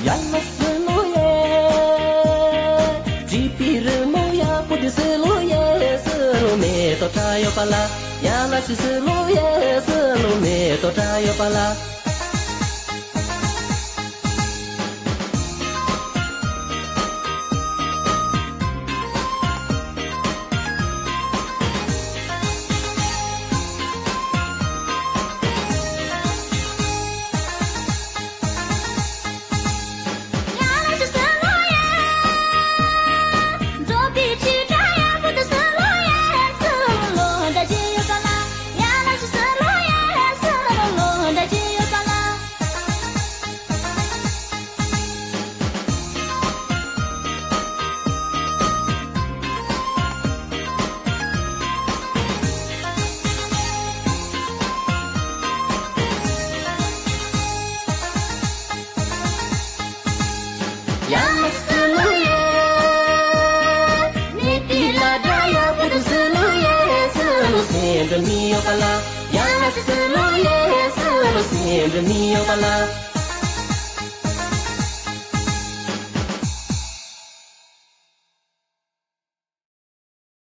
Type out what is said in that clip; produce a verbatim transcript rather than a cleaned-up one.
ཡ་ལ་སི་ལུ་ཡེ། བྲིས་པའི་རི་མོ་ཡག་པོ་དེ་སི་ལུ་ཡེ། སི་ལུ་མེ་ཏོག་བཀྲ་ཡོད་པ་ལ། ཡ་ལ་སི་སི་ལུ་ཡེ། སི་ལུ་མེ་ཏོག་བཀྲ་ཡོད་པ་ལ། ཡ་ལ་སི་ལུ་ཡེ། མི་དེ་ལ་དགྲ་ཡག་པོ་དེ་སི་ལུ་ཡེ། སི་ལུ་སེམས་འགྲོ་མི་ཡོད་པ་ལ། ཡ་ལ་སི་ལུ་ཡེ། སི་ལུ་སེམས་འགྲོ་མི་ཡོད་པ་ལ།